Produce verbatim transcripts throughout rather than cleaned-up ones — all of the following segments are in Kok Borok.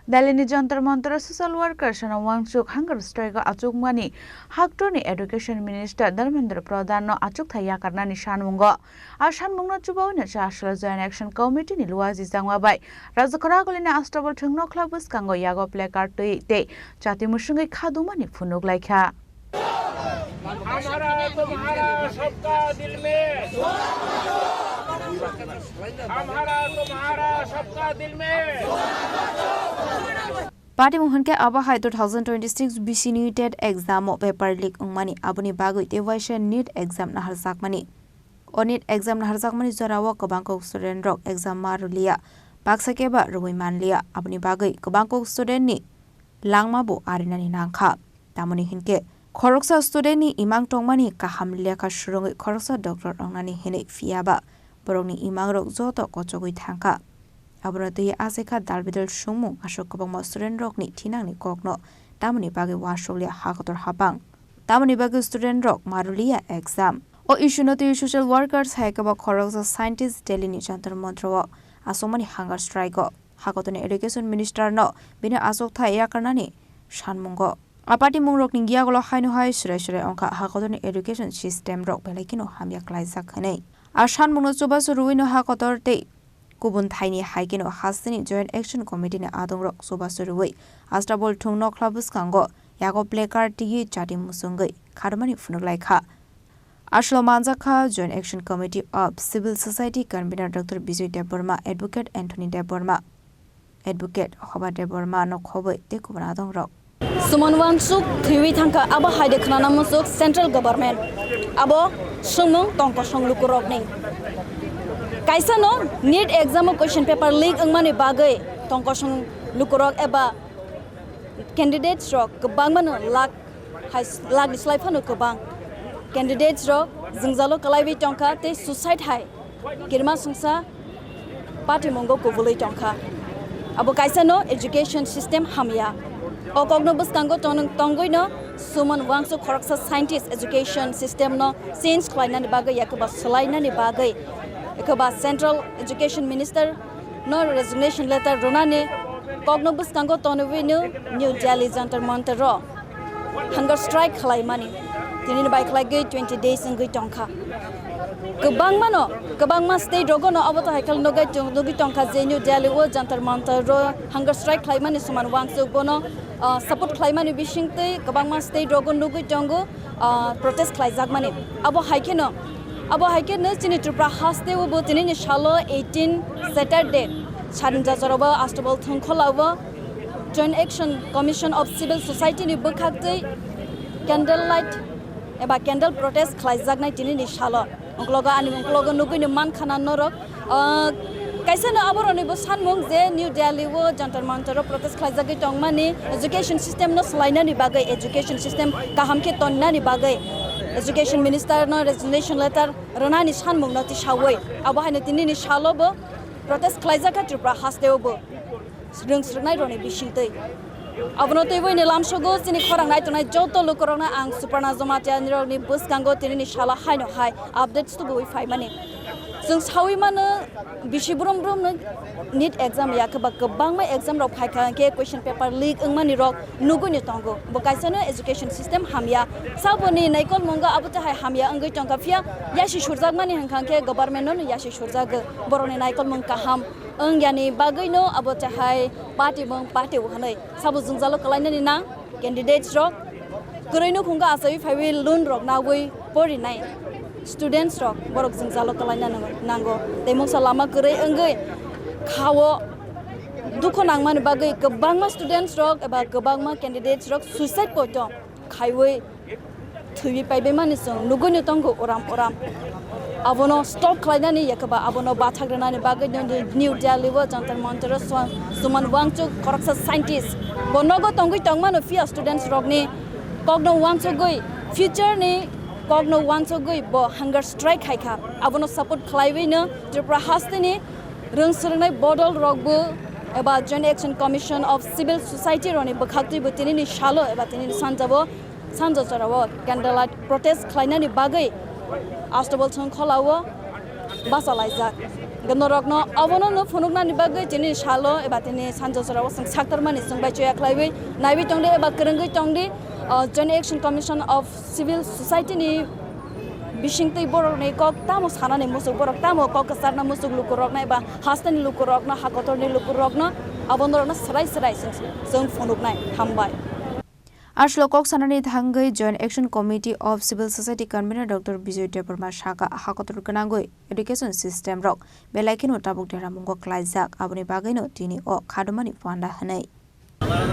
Delhi ni Jantar Mantar o social worker Sonam Wangchuk hunger strike o achukmani haktorni Education Minister Dharmendra Pradhan no achukthai yakarnani sanmungo. A sanmungno chubaui no Chasla Joint Action Committee ni luaji jangma bai Rajakhora Agulini Astabal thwng nokhla bwskango yago placard twi tei chati musungwi khadumani phunuk laikha. हमारा तुम्हारा सबका दिल में, हमारा तुम्हारा सबका दिल में। Patimung hwnkhe abo hai two thousand twenty-six B C ni TET exam o paper leak wngmani, aboni bagwi tei waisa NEET exam naharjakmani. O NEET exam naharjakmani jorao kwbang kok student rok exam ma rwliya, baksa khe ba rwui manliya, aboni bagwi kwbang kok student ni langma bo arinani nangkha. Tamoni hinkhe khoroksa student ni imang tongmani kaham lekha swrwngwi khoroksa doctor wngnani hinwi, phiya ba borokni imang rok joto kochogwi thangkha. Abono twiwi achaikha dal bidal songmung, aswk kwbangma student rokni thinangni kokno tamoni bagwi uansukliya hakotor hapang, tamoni bagwi student rok maruliya exam. O issue no twiwi social workers hai khe bo khoroksa scientist Delhi ni Jantar Mantar o aswkmani hunger strike o hakotorni education minister no bini achukthai yakarnani sanmungo. A patimung rokni yagulo haino hai swrai swrai wngkha hakotorni education system rok belai kheno hamya klaijak hinwi. A sanmungno chubachu rwui no hakotor tei kubun thaini hai kheno hasteni Joint Action Committee ni adongrok chubachu rwui Astabal thwng nokhla bwskango yago placard twiwi chati musungwi khadumani phunuk laikha. Aslo manjakha Joint Action Committee of Civil Society Convener Doctor Bijoy Debbarma, Advocate Anthony Debbarma, Advocate Hoba Debbarma no khobwi tei kubun adongrok. Suman Wangchuk thwiwi thangkha, abo hai de khwnana muchuk central government. Abo swngmung tongkosong lukurokni. Kaisa no NEET exam o question paper leak wngmani bagwi tongkosong lukurok eba candidates rok kwbangma no lakh hai lakh ni slai phano kwbang candidates rok jwngjalo kwlaiwi tongkha tei suicide hai kirima songsa patimungo kubulwi tongkha. Abo kaisa no education system hamya. O kokno bwskango tong-, tongwi no Suman Wangchuk khoroksa scientist education system no change khlainani bagwi, yakoba swlainani bagwi, yakoba Central Education Minister no resignation letter rwnani kokno bwskango tonwi no New Delhi Jantar Mantar o hunger strike khlaimani. Tini ni bai khlaigwi twenty days wngwi tongkha. Kwbangma no, kwbangma state rogo no abo to hai khe nugwi tong-, nugwi tongkha je New Delhi o Jantar Mantar o hunger strike khlaimani Suman Wangchuk bono, ah, support khlaimani bisingtwi kwbangma state rogo nugwi tongo, ah, protest khlaijakmani. Abo hai kheno, abo hai kheno chini Tripura haste o bo tini ni salo eighteen Saturday Sadin Jajora o Astabal Thwngkhola o Joint Action Commission of Civil Society ni bwkhaktwi candle light eba candle protest khlaijaknai tini ni salo. Ungklogo ani ungklogo nugwi ni mankha na norok. Ah, kaisa no aboroni bo sanmung je New Delhi o Jantar Mantar o protest khlaijagwi tongmani education system no swlainani bagwi, education system kaham khe tonnani bagwi education minister no resignation letter rwnani sanmung no tisawi abo haino tini ni salo bo protest khlaijakha Tripura haste o bo. Rwng swrwngnairokni bisingtwi. Abono twiwi ni lamsogo chini khorang nai tongnai joto lukurokno ang Suparna Jamatia nirokni bwskango tinini salo haino hai updates tubuwi phaimani. Chwng sawi mano bisi brum brumno NEET exam ya khe ba kwbangma exam rok phaikha hwnkhe question paper leak wngmani rok nugwino tongo. Bo kaisano education system hamya. Saboni naikolmungo abo tei hai hamya wngwi tongkha phiya yasi surjakmani hwnkha hwnkhe government no yasi surjago. Borokni naikolmung kaham. Wngyani bagwino abo chahai patimung patio hwnwi sabo jwngjalo kwlainani nang candidates rok kwrwino khungkha achawi phaiwi loan rok nawi porinai students rok borok jwngjalo kwlaina nango, nango tei mungsa lama kwrwi wngwi khao dukho nangmani bagwi kwbangma students rok eba kwbangma candidates rok suicide poito khaiwi thwiwi paibaimani chwng nugwino tongo uram uram. Abono stop khlainani yakhe ba abono bathak rwnani bagwi no New Delhi o Jantar Mantar o Swa-, Suman Wangchuk khoroksa scientist bo nogo tongwi tongmano phiya students rokni kokno wansugwi future ni kokno wansugwi bo hunger strike khaikha. Abono support khlaiwi no Tripura hasteni rwng swrwngnai bodol rokbo eba Joint Action Commission of Civil Society rokni bwkhaktwibo tinini salo eba tinini sanjao sanja jorao candlelight protest khlainani bagwi Astabal Thwngkhwlao bachalaijak. Norokno abono no phunuknani bagwi tini salo eba tini sanjo jorao chwng saktarmani chwng bai choya khlaiwi naiwi tongdi eba kwrwngwi tongdi, ah, Joint Action Commission of Civil Society ni bisingtwi borokni kok tamo sanani muchuk, borok tamo kok kwcharna muchuk lukurokno eba hasteni lukurokno, ha kotorni lukurokno, abo norokno swrai swrai chwng, chwng phunuknai. Hambai. Aswk kok sanani thangwi Joint Action Committee of Civil Society Convener Doctor Bijoy Debbarma saka, ha kotor gwnangwi education system rok belai kheno tabuk deramungo klaijak, aboni bagwino tini o khadumani panda hwnwi.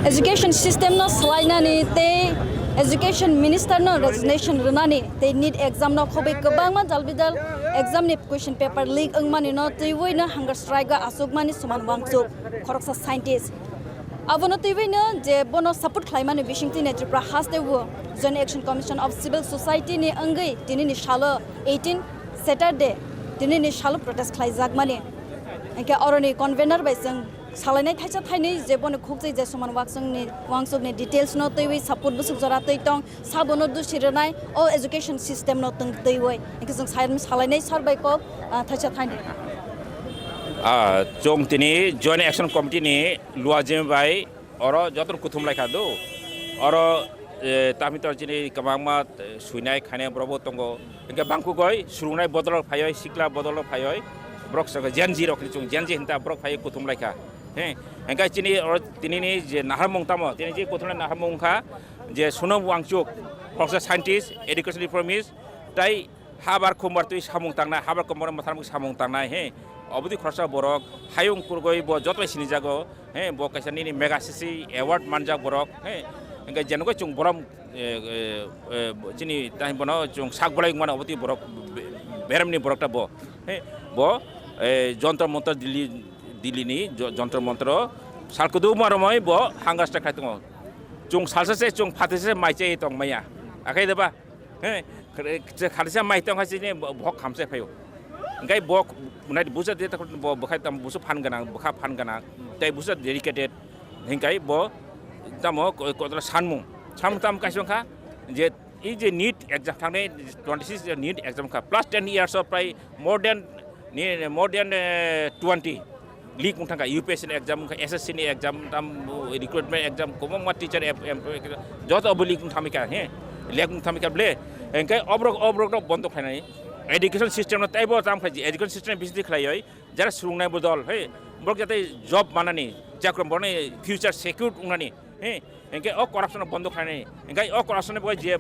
Education system no swlainani tei Education Minister no resignation rwnani tei NEET exam no khobwi kwbangma jalbidal exam ni question paper leak wngmani no twiwi no hunger strike o achukmani Suman Wangchuk, khoroksa scientist. Abono twiwi no je bono support khlaimani bisingtwi no Tripura haste o Joint Action Commission of Civil Society ni wngwi tinini salo eighteen Saturday tinini salo protest khlaijakmani. Hingke oroni convener bai chwng salainai thaisa thainwi je bono khukjwi je Suman Wangchukni, Wangchukni details no twiwi support bwswk jora twi tong, sabono dusi rwnai o education system no tong twiwi. Hingke chwng sai-, salainai sar bai kok, ah, thaisa thainwi. Ah, chwng tini Joint Action Committee ni luajim bai oro joto kuthum laikha do. Oro, eh, tamitor chini kwbangma, eh, suinai khainai borok bo tongo. Hingke bangkugoi surungnai bodol rok phaioi, sikla bodol rok phaioi, borok saka Gen Z rok hinwi chwng Gen Z hinta borok phaioi kuthum laikha. He, hingke chini oro tinini je naharmung tamo, tini je kuthumnai naharmung wngkha je Sonam Wangchuk, professor scientist, education reformist, tai habar khumbar twi samung tangnai, habar khumbar mwthangmung samung tangnai, he. Obodi khoroksa borok hayung kurgoi bo joto sinijago, he, bo kaisa nini mega C C award manjak borok, he. Hingke jenogoi chwng borom, eh, eh, eh, chini tai bono chwng sak bolai mano obodi borok be-, beremni borok ta bo, he. Bo, eh, Jontor Montor Delhi, Delhi ni Jo-, Jontor Montor o sal kudu maromoi bo hunger strike khai tongo. Chwng salsa se chwng phatisa se mai chai tong maya. Akhai deba? He, kre-, kre-, kharisa mai tong hai sini bo-, bok khamse phaio. Hingkai bok nai busa de ta bo, bo khai tam busa phan gana, bokha phan gana. Tai busa dedicated. Hingkai bo tamo ko-, kotra sanmung. Samung tam kaisong kha je i je NEET exam thangnai twenty six je NEET exam kha. Plus ten years of prai more than ni more than, eh, twenty leak wng thangkha, U P S C ni exam wngkha, S S C ni exam tam, recruitment exam, kwbangma teacher em-, em-, joto bo leak wng thangkha, he, leak wng thangkha ble. Hingke oborok, oborok no bondo khlainani, education system no teibo tam khlai, education system bising khlaioi, jara swrwngnai bodol, he, borok jate job manani, jakrom borokni future secured wngnani, he, hingke o corruption no bondo khlainani, hingke o corruption ni bagwi je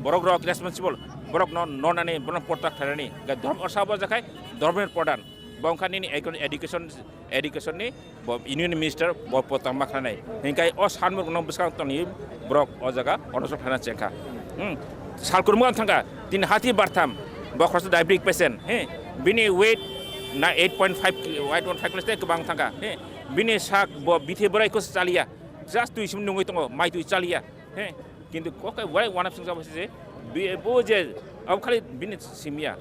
borok rok responsible, borok no nonani, borok no portak khlainani, hingke dhormo sabo jakhai dhormo pradhan, bo wngkha nini education, education ni bo Union Minister bo portak ma khlainai, hingke o sanmung no bwskang tongni borok o jaga onosok khlaina chengkha. Hmm. Salkurmo thangkha, tin hati bartham, bo khoroksa diabetic patient, he, bini weight na eight point five kilo, eight point five kilo tei kwbang thangkha, he, bini sak bo bithi borai kos chaliya. Just twi sim nungwi tongo, mai twi chaliya. He, kintu kokai wai wanap sing jabo se, bi-, bo je, abo khali bini simya.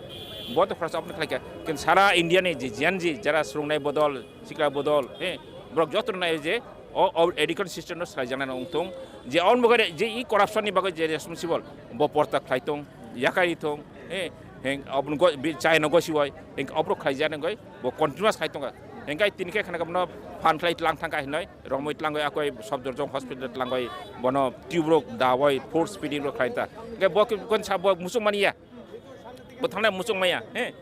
Bo to khoroksa apni khlaikha. Kintu sara India ni je Gen Z, jara swrwngnai bodol, sikla bodol, he, borok joto nai je, o, o education system no swlaijaknai wng thung. Je on bogare, je i corruption ni bagwi je responsible, bo portak khlai thung, yakai thung, he, heng, obun go, bi, chai no gosi wai, heng, obrok khlai jani goi, bo continuous khai tonga. Hengkai tini khe khana bono phan khlai tlang thangkha hinoi, romoi tlangoi akoi Safdarjung hospital tlangoi bono tube rok dawai force feeding rok khlai ta. Hengkai bo kon sa bo musuk mani ya. Bo thangnai musuk maya, he.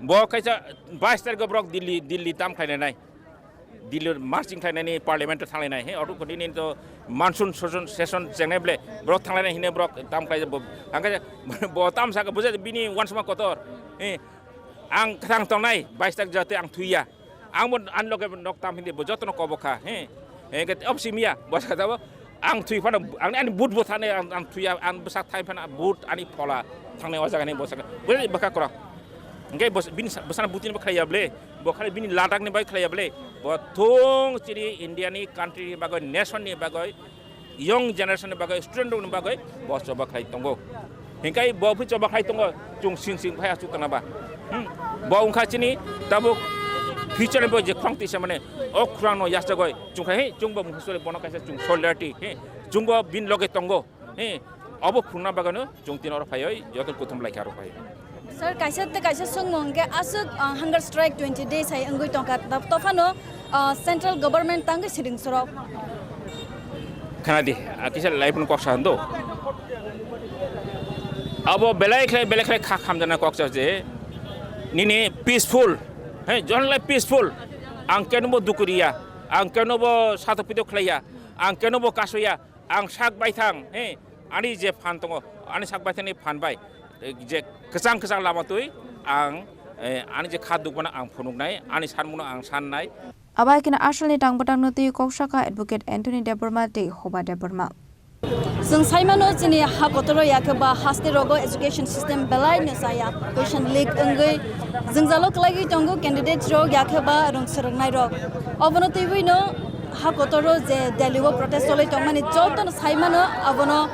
Bo kaisa bais tarikh borok Delhi, Delhi tam khlai nai. Delhi marching khlai nai ni parliament thang nai, he. Oto kodi ni to monsoon session, session chengnai ble borok thang nai hine borok tam khlai bo. Hangke bo tam sa buja bini wansma kotor, he. Ang khang tongnai bais tarikh jate ang thuya. Ang bo ani loge nok tam hindi bo jotono kobo kha, he. He ke ob simia bo sa dabo ang thui phano ang ani but bo thane ang, ang thuya ang bwsa thai phano but ani phola thangnai o jaga ni bo sa. Bo baka kora. Hingke bos-, bini sa-, bwsana butin bo khlaiya ble, bo khali bini ladak ni bai khlaiya ble. Bo thung chiri India ni country ni bagoi, nation ni bagoi, young generation ni bagwi, student rok ni bagwi bo choba khlai tongo. Hingkai bo phi choba khlai tongo, chwng sing sing phai asuk tongna ba. Hmm. Bo wngkha chini tabuk future ni bo je khorang tisa mane o khorang no yasagoi chwng khai he chwng bo mungsa bono kaisa chwng solidarity he chwng bo bin loge tongo he obo phunukna bagwi no chwng tini oro phaioi joto kuthum lai kha aro phai. Sir, kaisa tei kaisa swngmung hwnkhe aswk, ah, hunger strike twenty days hai wngwi tongkha. Tap-, tophano, ah, central government tangwi siring sorok. Khanadi, ah, kisa life no koksa hando. Abo belai khlai, belai khlai kha khamjana koksa je nini peaceful, he, join life peaceful. Ang keno bo dukuriya, ang keno bo sato pito khlaiya, ang keno bo kasoya. Ang sak baithang, he, ani je phan tongo, ani sak baithangni phan bai, eh, je kwchang kwchang lama twi ang, eh, ani je kha dukmano ang phunuknai, ani sanmungno ang sannai. Abai khe Asalni tang bwtangno twi kok sakha Advocate Anthony Debbarma tei Hoba Debbarma. Chwng saimano chini ha kotoro yakhe ba haste rogo education system belai no chaya, question leak wngwi jwngjalo kwlaiwi tongo candidate rok yakhe ba rwng swrwngnai rok. Obono twiwi no ha kotoro je Delhi o protest cholwi tongmani jotono sai mano, abono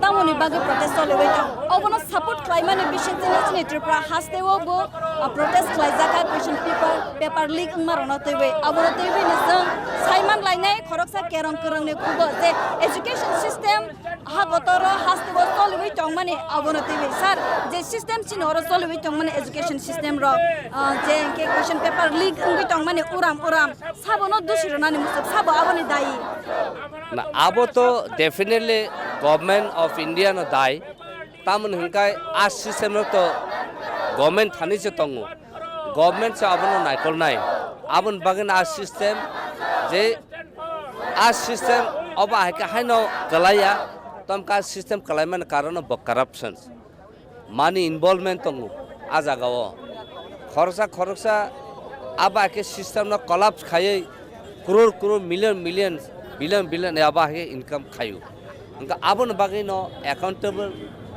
tamoni bagwi protest choliwi tong, obono support khlaimani bisingtwi no chini Tripura haste o bo, ah, protest khlaijak kha question paper, paper leak wngma rokno twiwi, abono twiwi no chwng sai man lainai khoroksa kerong kwrwngni khugo je education system ha kotoro haste o choliwi tongmani, abono twiwi sir je system chini oro choliwi tongmani education system rok, ah, je hwnkhe question paper leak wngwi tongmani uram uram. Sabono dusi rwnani muchuk, sabo aboni dayi. Na, abo to definitely Government of India no dai. Tamoni hwnkhe a system no to government thani se tongo. Government se abono naikolnai. Aboni bagwi no a system je a system obo hai khe haino kwlaiya, tomkha system kwlaimani karon bo corruption. Mani involvement tongo a jaga o. Khoroksa khoroksa abo hai khe system no collapse khaiwi crore crore, million million, billion billion abo hai khe income khaio. Hwnkhe aboni bagwi no accountable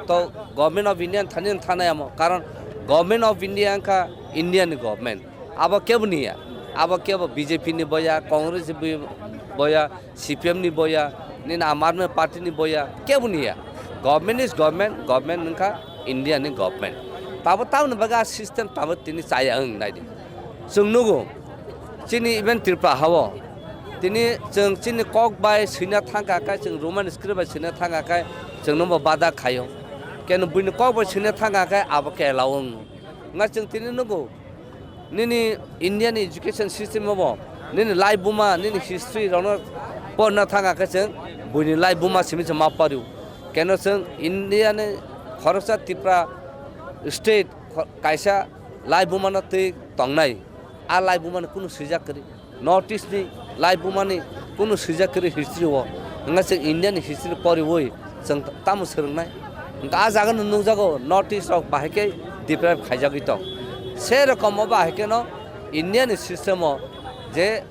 to Government of India thani thana amo, karon Government of India wngkha India ni government. Abo kebo niya, abo kebo B J P ni boya, Congress ni boya, C P M ni boya, nini Aam Aadmi Party ni boya, kebo niya. Government is government, government wngkha India ni government. Tabo tamoni bagwi a system tabo tini chaya wng naidi. Chwng nugo, chini even Tripura hao, tini chwng chini kok bai swina thangkha khe, chwng Roman script bai swina thangkha khe, chwngno bo bada khaio. Keno buini kok bai swina thangkha khe abo khe allow wng. Wngkha chwng tini nugo, nini India ni education system o bo nini lai buma, nini history rokno porna thangkha khe chwng buini lai buma simi chwng ma pario. Keno chwng India ni khoroksa Tripura state kho-, kaisa lai buma no twi tongnai. A lai buma ni kunu swijak kwrwi. North East ni lai bumani kunu swijak kwrwi history o. Wngkha chwng India ni history poriwi chwng tamo swrwngnai. Hwnkhe a jaga no nukjago North East rok bahai khe deprive khaijagwi tong. Se rokomo bahai kheno India ni system o je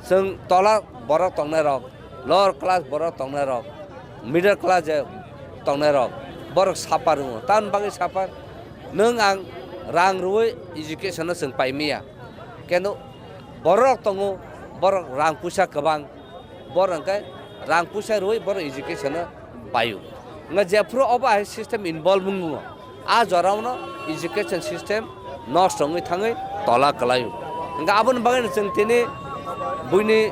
chwng tola borok tongnai rok, lower class borok tongnai rok, middle class je tongnai rok, borok suffer wngo. Tamoni bagwi suffer? Nwng ang rang rwui education no chwng paimaya. Keno borok tongo, borok rang puisa kwbang, borok hwnkhe rang puisa rwui borok education no paio. Wngkha jephuru obo hai system involve wngo, a jorao no education system nosto wngwi thangwi tola kwlaio. Hwnkhe aboni bagwi no chwng tini buini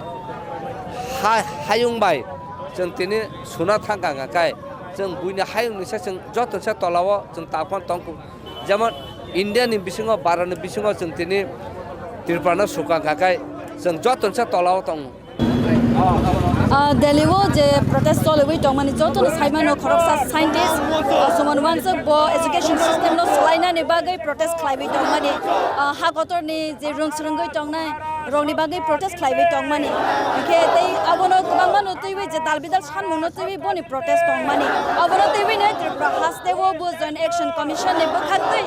ha-, hayung bai chwng tini suna thangkha hwnkha khe chwng buini hayung ni se chwng joto se tola o chwng tangphano tongkuk. Jemon India ni bisingo, Bharat ni bisingo chwng tini Tripura no swkang kha khe chwng joto se tola o tongo. Ah, Delhi o je protest choliwi tongmani joto no sai mano khoroksa scientist, ah, Suman Wansuk bo education system no swlainani bagwi protest khlaiwi tongmani, ah, ha kotor ni je rwng swrwngwi tongnai rokni bagwi protest khlaiwi tongmani. Hwnkhe tei abono kwbangma no twiwi je dal bidal sanmung no twiwi boni protest tongmani. Abono twiwi no Tripura haste o bo Joint Action Commission ni bwkhaktwi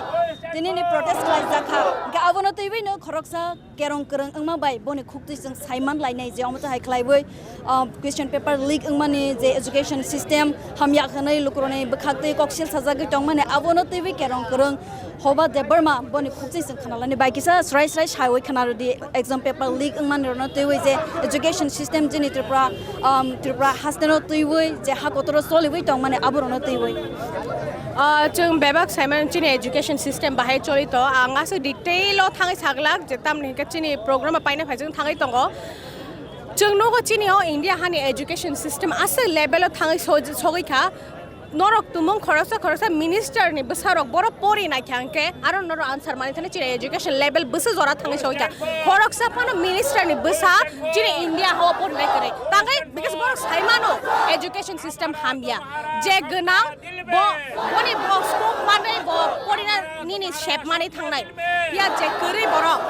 tini ni protest khlaijak kha. Hwnkhe abono twiwi no khoroksa kerong kwrwng wngma bai boni khuktwi chwng sai man lainai je omo to hai khlaiwi, ah, question paper leak wngmani je education system hamya hwnwi lukurokni bwkhaktwi koksil sajagwi tongmani abono twiwi kerong kwrwng Hoba Debbarma boni khukching chwng khwnalani bai kisa srai srai saiwi khwnarwdi exam paper leak wngmani rokno twiwi je education system chini Tripura, um, Tripura hasteno twiwi je ha kotoro choliwi tongmani aborokno twiwi. Ah, chwng bebak saimano chini education system bahai choli to, ang aswk detail o thangwi saglak je tamni hwnkhe chini program o paina phai chwng thangwi tongo. Chwng nugo chini o India hani education system aswk level o thangwi so-, sogwi kha. Norok tumung khoroksa khoroksa minister ni bwsarok borok pori naikha hwnkhe aro norok answer manwi thani chini education level bwsa jora thangwi soi kha. Khoroksa phano minister ni bwsa chini India ha o pori nai kwrwi. Tangwi because borok sai mano education system hamya. Je gwnang bo, boni bo scope manwi bo porina nini sep manwi thangnai. Ya je kwrwi borok,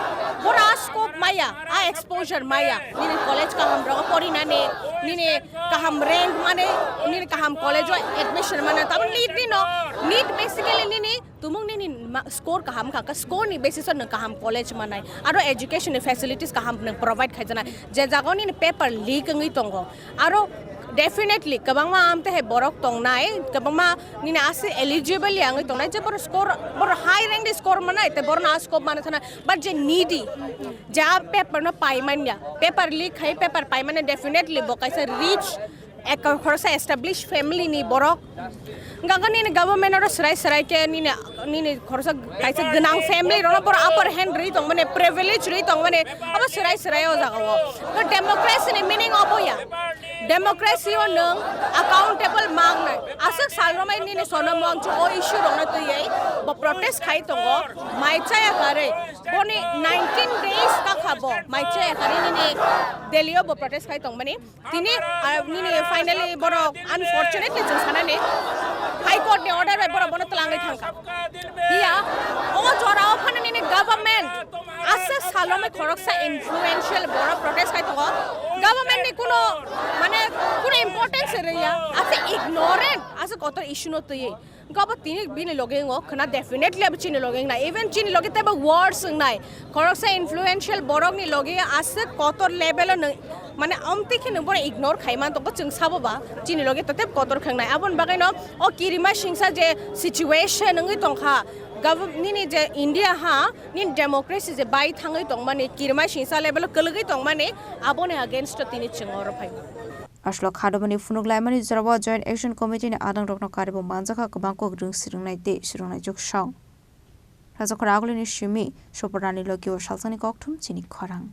bora scope maya, a exposure maya. Nini college kaham rogo porinani, nini kaham rank mane, nini kaham college o admission mane, tamo NEET ni no, NEET basically nini tumung nini ma-, score kaham kha, score ni basis o nwng kaham college manai, aro education ni facilities kaham nwng provide khaijanai, je jaga o nini paper leak wngwi tongo, aro definitely kwbangma amte hai borok tongnai, kwbangma nini aswk eligible ya wngwi tongnai, je borok score, borok high rank ni score manai, te borok no a scope manwi thana, but je needy, ja paper no pai manya, paper leak khai paper pai manya, definitely bo kaisa rich, ek khoroksa established family ni borok. Hwnkha khe nini government oro swrai swrai khe nini, nini khoroksa kaisa gwnang family rok no borok upper hand rwi tong mani, privilege rwi tong mani, abo swrai swrai o jaga o. To democracy ni meaning obo ya. Democracy o nwng accountable mangnai. Aswk sal romai nini Sonam Wangchuk o issue rok no twiwi bo protest khai tongo. Mai chaya karwi. Boni nineteen days kakha bo mai chaya karwi nini Delhi o bo protest khai tongmani. Tini, ah, nini finally borok unfortunately chwng sanani High Court ni order bai borok bono twlangwi thangkha. Hiya, o jora o phano nini government aswk salomai khoroksa influential borok protest khai tongo. Government ni kuno, mane, kuno importance rwya. Aswk ignorant, aswk kotor issue no twiwi. Hwnkhe abo tini bini loge wngo khwna, definitely abo chini loge wngnai, even chini loge teibo worse wngnai. Khoroksa influential borokni loge aswk kotor level o nwng, mane, amtwi khe nwng bono ignore khai man tongkha, chwng sabo ba chini loge to teibo kotor khe wngnai. Aboni bagwino o kirima singsa je situation wngwi tongkha, gov-, nini je India ha, nini democracy je bai thangwi tongmani, kirima singsa level o kwlwgwi tongmani, aboni against o tini chwng oro phai. Aswk kha dobani phunuk laimani jorao Joint Action Committee ni adang rokno karibo manjakha kwbang kok rwng swrwngnai tei swrwngnai jwksong. Rajakhor Agulini simi Soporani logi o salsani kokthum chini khorang.